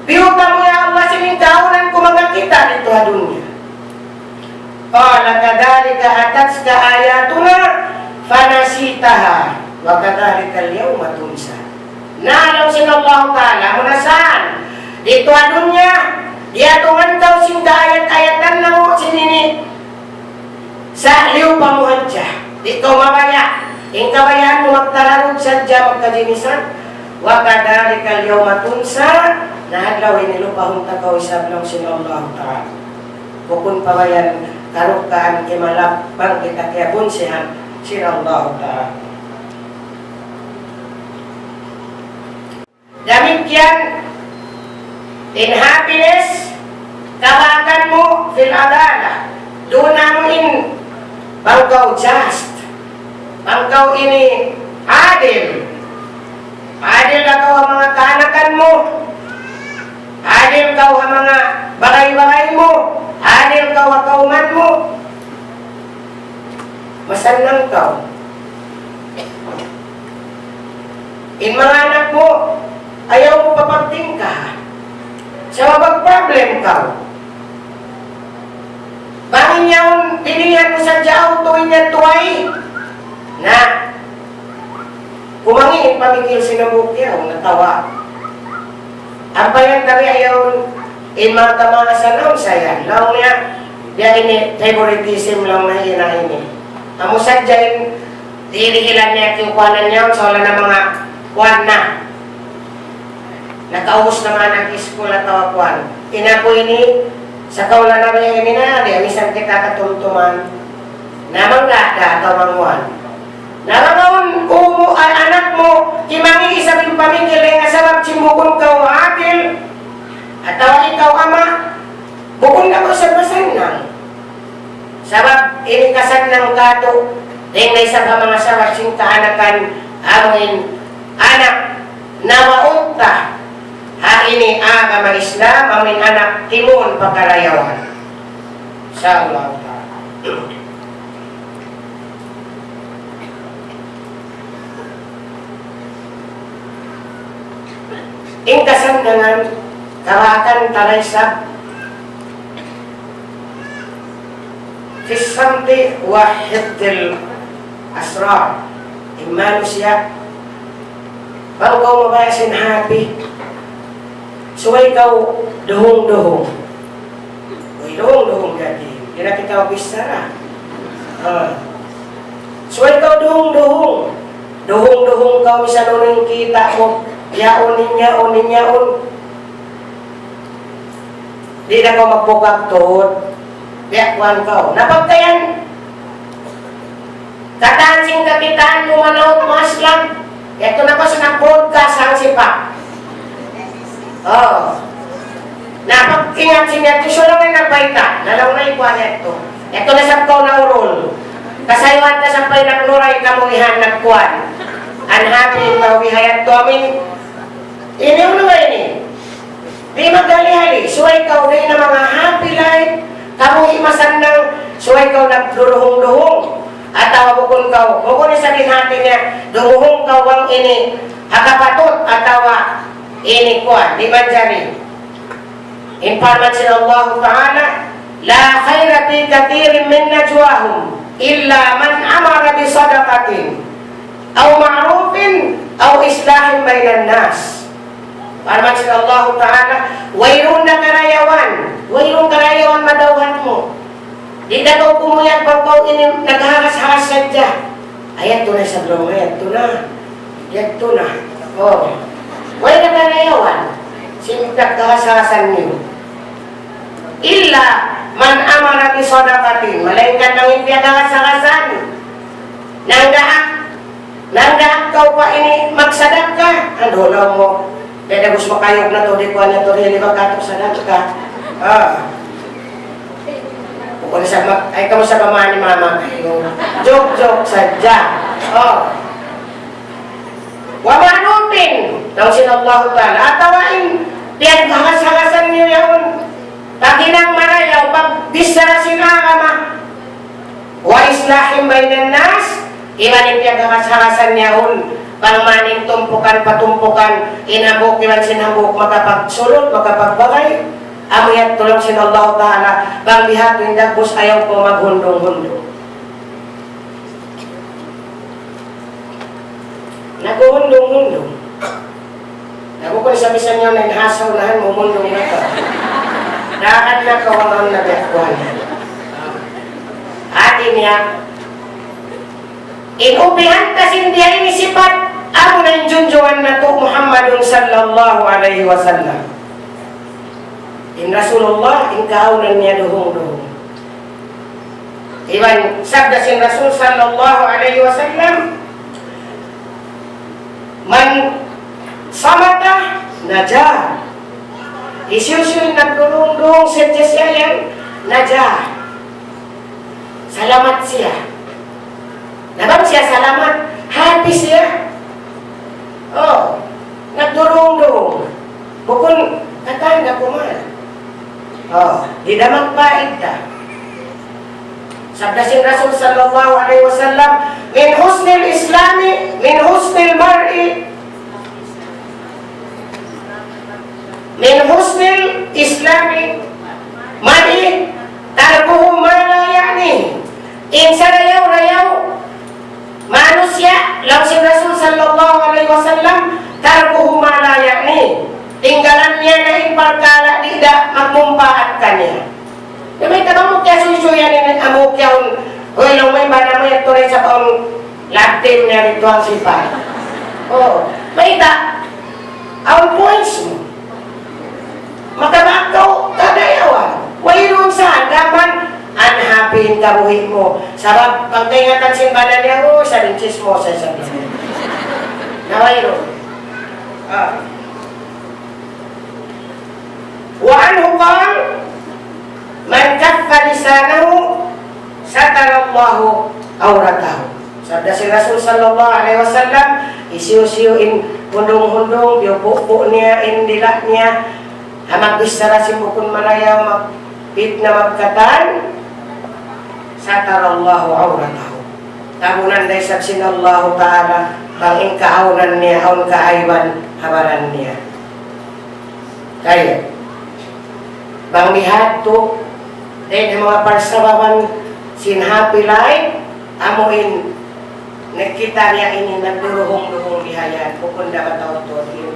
biyuta mu, ya Allah, sin in kaawnan ku makakita' didtu ha dunya?" قال كذلك أتتك آياتنا فنسيتها وكذلك اليوم تنسى. Na, laung sin Allahu Ta'ala, amu na sa yan, didtu ha dunya, diyatungan kaw sin kaayat-ayatan namu' sin ini. Sa' liyupa mu hadja. Di' kaw mabaya'. In kabayaan mu magtararud sadja magkajinisan. وكذلك اليوم تنسى. Na adlaw ini lupahun ta kaw isab, laung sin Allahu Ta'ala. Bukun pa bayan karukkaan kimalap bang kita kiyabunsihan sin Allahu Ta'ala. Damikkiyan in happiness, kabakan mu fil adala. Duun na mu in bang kaw just, bang kaw ini adil. Adil na kaw ha manga kaanakan mu. Adil kaw ha manga bagay-bagay mu. Adil kaw ha kawman mu. Masannang kaw. In manga anak mu, ayaw mu papagtingkaha. Sabab mag-problem kaw. Bang in yaun, pilihan mu sadja auto, in yan tuway. Na. Kumangi' in pamikil sin hambuuk yaun, natawa. Ampa yan tabi' yaun, in manga kamaasan, "Unu sa yan?" Laung niya, "Biya' ini, favoritism," laung niya, "ini na ini." Amu sadja in dirihilan niya, kiyukuanan niya, sa' wala' na manga kuwan na. Nakaubus na manga nag-iskul atawa kuwan. In aku ini, sa' kaw la na ini na, di' misan kita katumtuman. Na mangga da atawa manguwan. Na bang awn umu-, a-, anak mu, kimangi' isab in pamikil, eh, nga sabab sin bukun kaw adil, atawa ikaw ama', bukun na kaw sa masannang. Sabab ini kasannang katu', dayn na isab ha manga sabab sin kaanakan, amu in anak nabaut ta ha ini agama Islam, amu in anak timun pa karayawan. Insya Allah Ta'ala. In kasannangan, kabakan ta da isab في الصمت وحفظ الأسرار. In manusiya', bang kaw mabaya' sin happy, subay kaw duhung-duhung. Uy, duhung-duhung kati. Di' na kita magbissara. Ah. Subay kaw duhung-duhung. Duhung-duhung kaw misan unu in kita' mu. Yaun in yaun in yaun. Di' na kaw magbukag tuud. Biya' kuwan kaw. Na pagka yan, Katan sin kakitaan mu manaw mu aslam. Yadtu na kaw sa nag-broadcast hangsipak. Oh. Na pag-ingat sin yadtu, siya laung in nagbayta'. Na laung na ikuan yadtu. Yadtu na sa kaw naurul. Kasayuhan ta sa pa'y nagluray kamulihan nagkuan. Unhappy in tau biha yadtu amin. Ini unu ba ini? Di' maghali-hali, subay kaw di' na manga happy life, kamuhi masannang, subay kaw nagduruhung-duhung. Atawa bukun kaw, bukun isab in hati niya, dumuhung kaw bang ini ha kapatut, atawa ini kuwan, di' manjari. In parman sin Allahu Ta'ala, لا خير في كثير من نجواهم إلا من أمر بصدقة أو معروف أو إصلاح بين الناس. Parman sin Allahu Ta'ala, wayruun na karayawan, wayruun karayawan madawhat mu. Di' da kaw kumuyag bang kaw ini nagharas-haras sadja. Ay, yadtu na isab laung, ay, yadtu na. Yadtu na. Oh. Way na karayawan. Sin nagharas-harasan niyu. إلا من أمر بصدقة. Malaingkan bang in piyagharas-harasan. Nanggaak. Nanggaak kaw pa ini magsadakka. Ando na mu. Kaya dagus makayog na to, di' kuwan na to, di' makatog sadakka. Ah. Bukun sa ma-, ay, kamu sa mama ni mama. Joke, joke sadja. Oh. ومعروف, laung sin Allahu Ta'ala. Atawa in piyagharas-harasan niyu yaun. Paghinang marayaw, pagbichara sin agama. وإصلاح بين الناس, iban in piyagharas-harasan yaun, bang man in tumpukan pa tumpukan, in hambuuk iban sin hambuuk, makapagsulut, makapagbagay, amu yadtu laung sin Allahu Ta'ala, bang biha' tu in dagbus ayaw kaw maghundung-hundung. Naghuhundung-hundung. Na bukun sa misan yaun na in ha sa unahan, humundung na kaw. Dahan na kaw amun na biya' kuwan. Hati niya, in upihan ta sin biya' ini sipat, amu na in junjungan natu' Muhammadun sallallahu alayhi wasallam. In Rasulullah, in kaawnan niya duhung-duhung. Iban sabda sin Rasul sallallahu alayhi wasallam, من صمت نجا. Hisiyu-siyu in nagdurung-durung sadja siya yan, naja. Salamat siya. Na bang siya salamat, happy siya. Oh, nagdurung-durung. Bukun katan da kuman. Oh, di' da magpaidda. Sabda sin Rasul sallallahu alayhi wasallam, من حسن الإسلام، من حسن المرء، من حسن الإسلام المرء تركه ما لا يعنيه. In sarayaw-rayaw manusiya', laung sin Rasul sallallahu alayhi wasallam, تركه ما لا يعنيه. Tinggalan niya na in parkala' di' da magmumpaat kaniya. Na mayta' bang mu kiyasuysuyan in amu kiyaun, hoy, laung mu in bana mu, yadtu na isab awn love team niya didtu ha sipat. Oh, mayta', awn points mu. Maka bang kaw kadayawan, wayruun sa daman, unhappy in kabuhi' mu. Sabab, pagkaingatan sin bana niya, oh, sa rin chismosa, sa rin. Na wayruun. Ah. وعنه قال: من كف لسانه ستر الله عورته. Sabda sin Rasul sallallahu alayhi wasallam, hisiyu-siyu in hundung-hundung, biyubu'-bu' niya in dila' niya, ha magbichara sin bukun marayaw, magpitna, magkatan, ستر الله عورته. Tabunan da isab sin Allahu Ta'ala, bang in kaawnan niya, awn kaaiban ha baran niya. Kaya, bang bihadtu, dayn ha manga parsababan sin happy life, amu in nakita' niya ini nagduruhung-duhung bihayan, bukun da mataud-taud in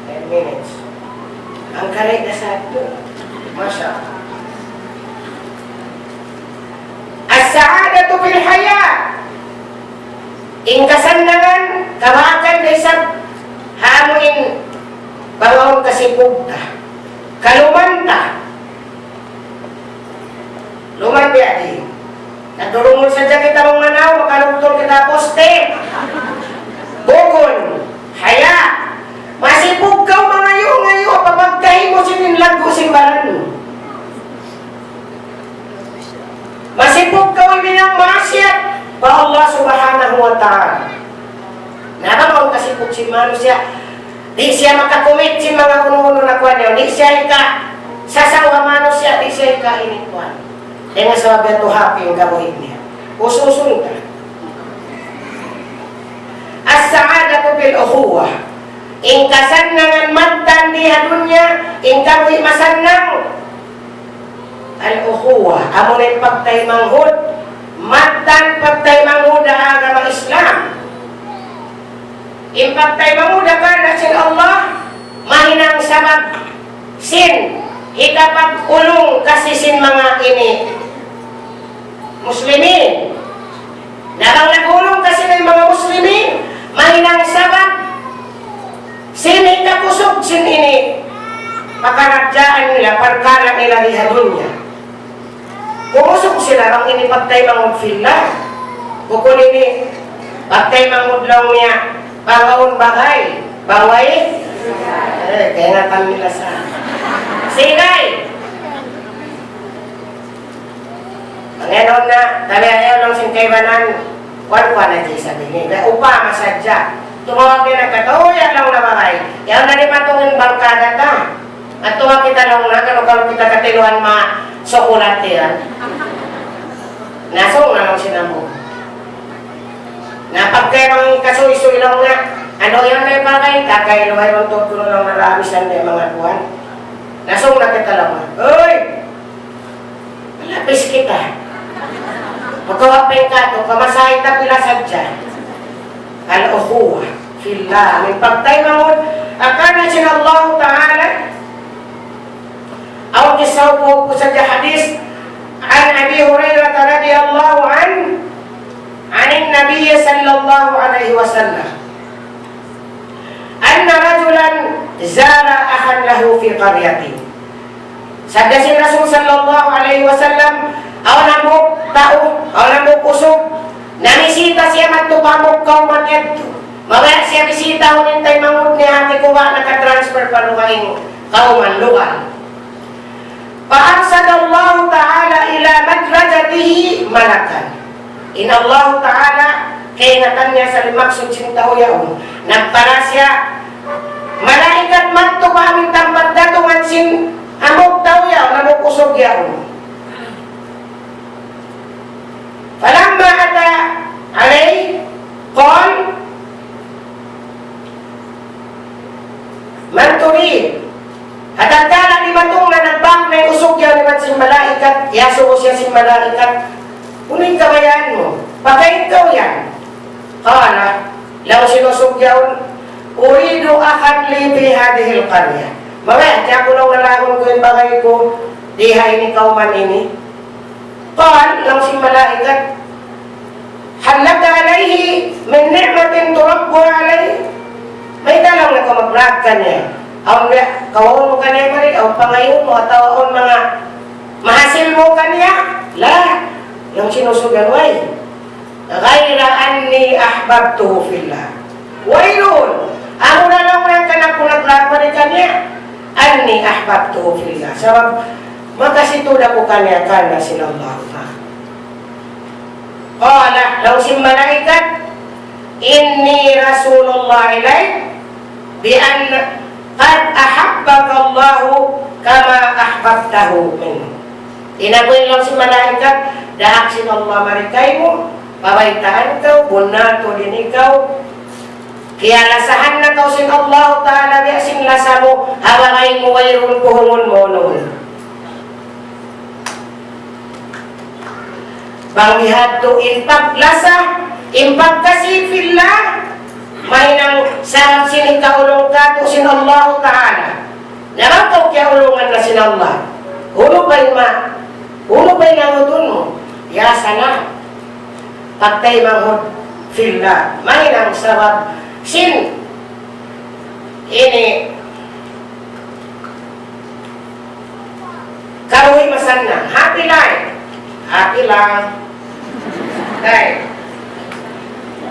ten minutes. Hangkan na sa yadtu. Masha Allah. السعادة في الحياة. In kasannangan, kabaakan da isab ha amu in bang awn kasipug ta. Kaluman ta. Luman biya' diin. Nadurungun sadja kita mangmanaw, makarugtul kita poste. Bukun, haya. Masipug kaw mangayu'-ngayu', apa pagkahi mu sin in laggu' sin baran mu. Masipug kaw in miyang maasiyat pa Allah Subhanahu wa Ta'ala. Na bang awn kasipug sin manusiya', di' siya makakumit sin manga unu-unu na kuwan niya, di' siya hika sasaw ha manusiya', di' siya hika ini kuwan. Dayn ha sabab yadtu hapin kabuhi' niya. Ususun ta. السعادة في الأخوة. In kasannangan mattan di ha dunya, in kabuhi' masannang. Al-ukhuwa, amuna in pagtaymanghud. Mattan pagtaymanghud ha agama Islam. In pagtaymanghud ha karna' sin Allah, mahinang sabab sin hikapag-ulung kasi sin manga ini Muslimin. Na bang nag-ulung kasi in manga Muslimin, mahinang sabab sin hikakusug sin ini pakaradjaan nila, parkala' nila di ha dunya. Kumusug sila bang ini pagtaymanghud fillah. Bukun ini pagtaymanghud laung niya, bang awn bagay, bang way, eh, kaingatan nila sa. Sige. Mangayu' na, tabi ayaw laung sin kaibanan, kuwan-kuwan na di' sa bini. Kaya upama sadja. Tumawag niya nagkatao, "Uy, ayaw na bagay. Ayaw na di' matungin bangkada ta." At tuwa kita laung na, kalu-kalu kita katiluan ma sukulat yan. Nasung na laung sin amu. Na pagka bang kasuy-suy laung na, "Anu yan na bagay, kakailu ay untud kunu' laung na ramis yan na manga kuwan." Nasung na kita laung na, "Uy! Malapis kita. Pagkawa pa in katu', pamasahe ta pila sadja." Al-ukhuwa fillah. Amu in pagtaymanghud ha karna' sin Allah Ta'ala. Awn kissa, upu-upu sadja hadith. عن أبي هريرة رضي الله عنه عن النبي صلى الله عليه وسلم أن رجلا زار أخا له في قرية. Sabda sin Rasul sallallahu alayhi wasallam, awn hambuuk tau, awn hambuuk usug, namisita siya madtu pa hambuuk kawman yadtu. Mabaya' siya bisitahun in taymanghud niya, hati ku ba naka-transfer pa dugaing kawman lugal. فأرسل الله تعالى إلى مدرجته ملكا. In Allahu Ta'ala, kaingatan niya sa' in maksud sin tau yaun. Nagpara siya malaikat madtu pa amun tampat datungan sin hambuuk tau yaun, hambuuk usug yaun. فلما أتى عليه قال: من تريد؟ Ha tatkala dimatung na, nagbāk na in usug yaun iban sin malaikat, iyasubu siya sin malaikat, "Unu in kabayaan mu? Pakay ikaw yan?" قال, laung sin usug yaun, "أريد أخا لي في هذه القرية." Mabaya' aku laung na lagun ku in bagay ku di ha ini kawman ini. قال, laung sin malaikat, هل لك عليه من نعمة تربه عليه؟ Mayta' laung na kaw maglaag kaniya? Awn biya' kawaun mu kaniya mari, awn pangayuun mu, atawa awn manga mahasil mu kaniya? لا. Laung sin usug yaun, way. غير أني أحببته في الله. Wayruun. Amuna laung na in kanaku naglaag mari kaniya, أني أحببته في الله. Sabab makasi tuud aku kaniya karna' sin Allah Ta'ala. قال, laung sin malaikat, إني رسول الله إليك بأن قد أحبك الله كما أحببته منه. In aku in, laung sin malaikat, daak sin Allah mari kaymu, pabaytaan kaw, bunnal tuud in ikaw, kiyalasahan na kaw sin Allah Ta'ala biya' sin lasa mu, ha bagay mu wayruun puhungun mu unu-unu. Bang bihadtu in paglasa, in pagkasi fillah, mahinang sabab sin hikaulung katu' sin Allahu Ta'ala. Na bang kaw kiyaulungan na sin Allah, unu pa in ma-, unu pa in angutun mu? Ya salam. Pagtaymanghud fillah. Mahinang sabab sin ini kabuhi' masannang. Happy life. Happy life. Ay.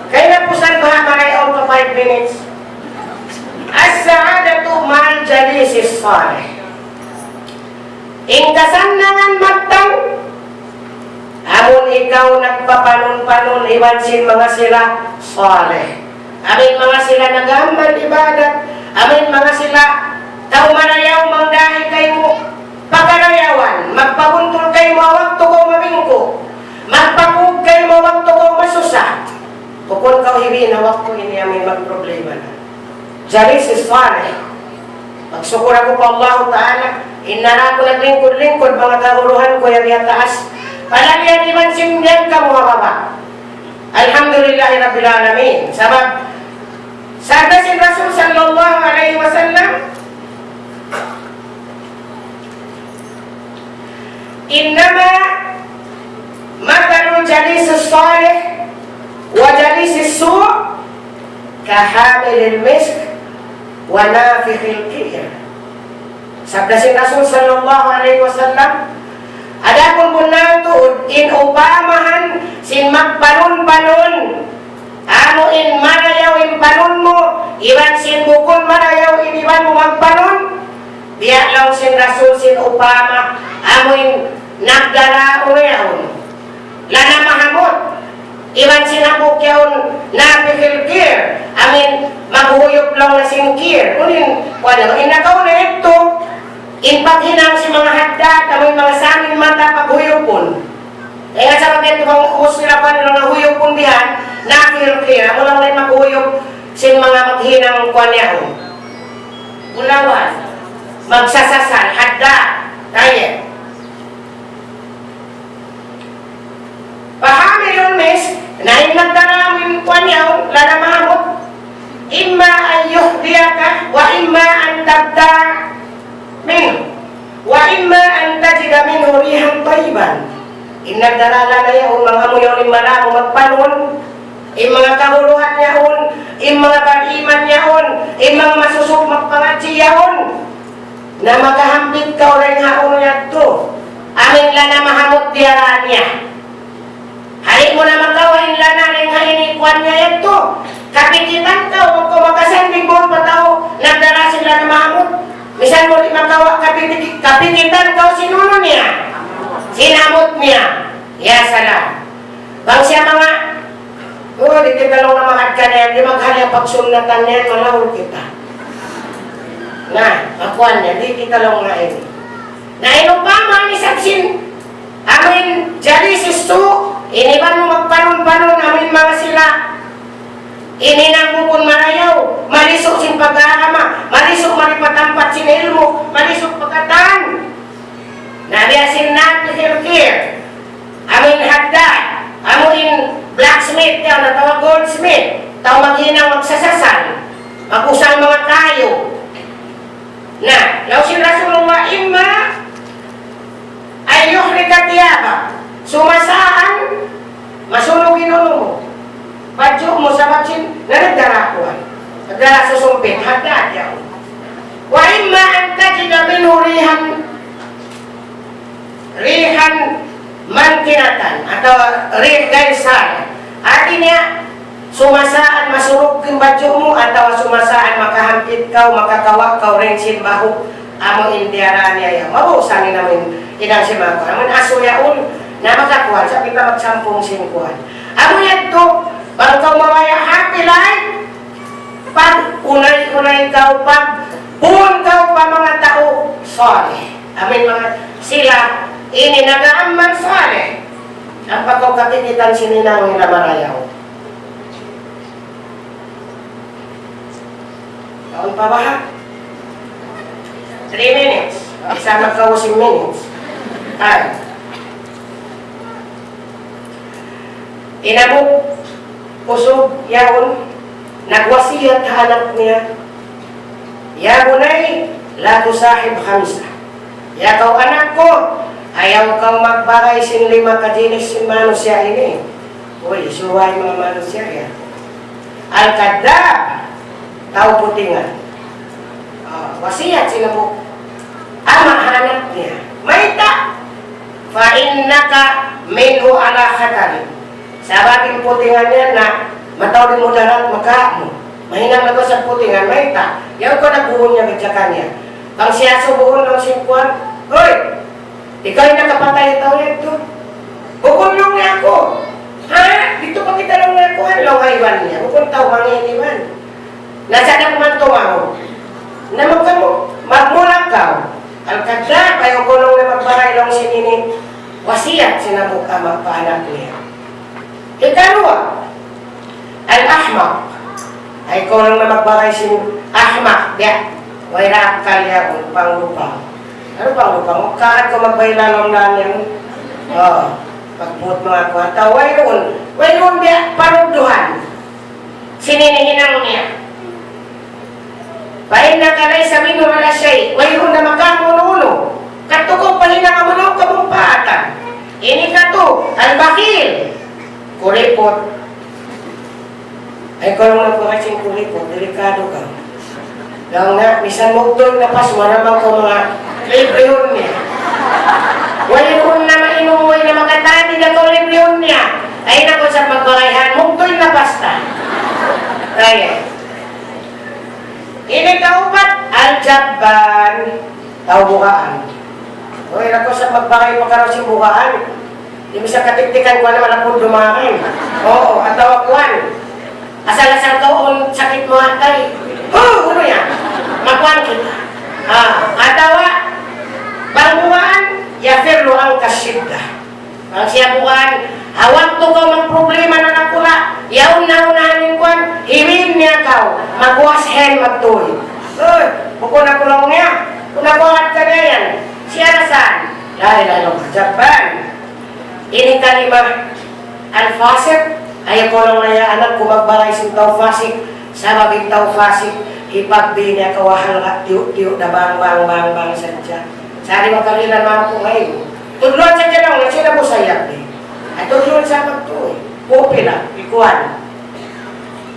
Kaya na po sa baha maray on pa five minutes. السعادة مع الجليس الصالح. In kasannangan magtau, amun ikaw nagpapanun-panun iban sin manga sila salih. Amun manga sila nag-aamal ibadat, amun manga sila tau marayaw mangdahi kaymu, pakarayawan, magpabuntul kaymu ha waktu kaw mabingku', magpakug kaymu ha waktu kaw masusa. Bukun kaw hibi na waktu ini amun magproblema na. Jalis salih. Magsukul aku pa Allah Ta'ala, in nara ku naglingkud-lingkud manga kaguruhan ku yari ha taas. Palabihan iban sin yan kamu ha baba'. Alhamdulillahi Rabbil Alamin. Sabab, sabda sin Rasul sallallahu alayhi wasallam, إنما مثل الجليس الصالح وجليس السوء كحامل المسك ونافخ الكير. Sabda sin Rasul sallallahu alayhi wasallam, adapun bunnal tuud in upamahan sin magpanun-panun, amu in marayaw in panun mu, iban sin bukun marayaw in iban mu magpanun, biya' laung sin Rasul sin upama, amu in nagdara unu yaun. Lana mahamut. Iban sin hambuuk yaun nafikhil kir. Amu in maghuyup laung na sin kir. Unu in, kuwan na, in nakauna yadtu, in paghinang sin manga haddad, amu in manga samin mata paghuyupun. Kaya sabab yadtu bang ubus nila kuwan na huyupun bihan, nafikhil kir. Amu laung na in maghuyup sin manga maghinang kuwan yaun. Bulawan. Magsasasal, haddad. Tayyib. فحامل المسك, na in nagdara amu in kuwan yaun, lana mahamut. إما أن يهديك وإما أن تبتاع منه وإما أن تجد منه ريحا طيبة. In nagdara lana yaun, manga amu yaun in marayaw magpanun, in manga kahuluhan yaun, in manga bariman yaun, in manga masusug magpangadji' yaun. Na makahampit kaw dayn ha unu yadtu, amu in lana mahamut diyara niya. Di' mu na makawa' in lana dayn ha ini kuwan niya yadtu. Kapikitan kaw, bang kaw makasanding bang pa tau nagdara sin lana mahamut. Misan mu di' makawa', kapiti-, kapikitan kaw sin unu niya. Sin hamut niya. Ya salam. Bang siya manga, oh, di' kita laung na magad kaniya, di' maghali pagsunnatan niya, malahul kita. Na, makuan niya, di' kita laung na ini. Na, in upama ini sabsin, amu in jalis su', ini ba mu magpanun-panun, amu in manga sila, ini na bukun marayaw, malisu' sin pag-agama, malisu' mari pa tampat sin ilmu', malisu' pa katan. Na biya' sin nafikhil kir, amu in haddad, amu in blacksmith yan, atawa goldsmith, tau maghinang magsasasal, mag-usal manga kayu. Na, laung sin Rasulullah, إما أن يحرق ثيابك, sumasaan, masunug in unu mu. Badju' mu sabab sin, na nagdara kuwan. Nagdara susumpit, haddad yaun. وإما أن تجد منه ريحا، ريحا منتنة, atawa rih gaisar. Hati niya, sumasaan masunug in badju' mu, atawa sumasaan makahampit kaw, makakawa' kaw dayn sin bahu'. Amu in diyara niya yan. Mabusang in amu in hinang sin manga kuwan. Amu in asu yaun, na makakuwan, sa' kita magsampung sin kuwan. Amu yadtu, bang kaw mabaya' happy life, pag-unay-unay kaw, pagbuun kaw pa manga tau salih. Amu in manga sila, ini nag-aamal salih. Ampa kaw kakikitan sin hinang nila marayaw. Kaun pa baha'? Three minutes. Isa magkausin minutes. Ay. In amu usug yaun, nagwasiyat ha anak niya, يا بني لا تصاحب خمسة. Ya kaw anak ku, ayaw kaw magbagay sin lima kajinis sin manusiya' ini. Uy, subay manga manusiya' yan. الكذاب, tau putingan. Ah, wasiyat sin amu ama' ha anak niya. Mayta'? فإنك منه على خطر. Sabab in putingan niya na mataud in mudarat makamu. Mahinang na kaw sa putingan, mayta'. Yaun kaw nagbuhun niya gadjakan niya. Bang siya subuhun laung sin kuwan, "Hoy! Ikaw in nakapatay tau yadtu. Bukun laung niya aku. Ha? Didtu pa kita laung niya kuwan, laung ha iban niya. Bukun tau mangī' iban." Na sadja kuman tumaud. Na magkamu-, magmulak kaw. Al-kadhdhab, ayaw kaw laung niya magbagay laung sin ini wasiyat sin hambuuk ama' pa anak niya. Hikaruwa, al-ahmaq. Ayaw kaw laung niya magbagay sin ahmaq, biya' way da akkal yaun, panglupang. Unu panglupang? Kaat kaw magbay lalong daan yan. Oh, pagbuhat manga kuwan. Atawa wayruun. Wayruun biya' parudduhan. Sin ini hinang niya. فإنك ليس منه على شيء. Wayruun da makamu unu-unu. Katu' kaw pa hinang amu in kamumpaatan. Ini katu', al-bakhil. Kuriput. Ay, kaw laung niya, "Pagka sin kuriput, delikadu kaw." Laung niya, misan magtuy in napas mu, amu in kaw manga librihun niya. Wayruun na mainum, way na makatadi, da kaw librihun niya. Ay, na kaw sa magbagay han, magtuy in napas ta. Kaya. Ini kaupat, al-jabban. Tau bugaan. Uy, na kaw sa magbagay pa karaw sin bugaan. Di' mu sa katiktikan kuwan na malapud dumagan. Oo, atawa kuwan. Asal-asal kaw un sakit mu atay. Huh, unu yan? Makuwan kita. Ah, atawa, bang bugaan, يفر عنك الشدة. Bang siya bugaan, ha waktu kaw magproblema na dakula', yaun na unahan in kuwan, hiwin niya kaw, magwas hen magtuy. Uy, bukun aku laung niya, bukun aku angkat kaniya yan. Siya na saan? La ilaha illallah, jabban. Ini kalima, al-fasiq, ayaw kaw laung niya anak ku magbagay sin tau fasik, sabab in tau fasik, hipagbi niya kaw ha halga', tiyu'-tiyu' da bang, bang, bang, bang sadja. Sa' di' makakilan mampu ngayon. Tudluan sadja laung, na sila bu sayap di'. Ay, tudluan sa magtuy. Kupi na, ikuan.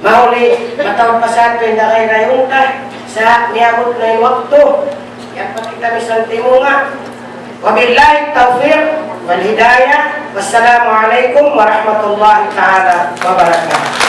Mahuli, mataud pa sa atin, daray na yung ta, sa' miyabut na in waktu. Yan pa kita misan timunga. وبالله التوفيق والهداية. والسلام عليكم ورحمة الله تعالى وبركاته.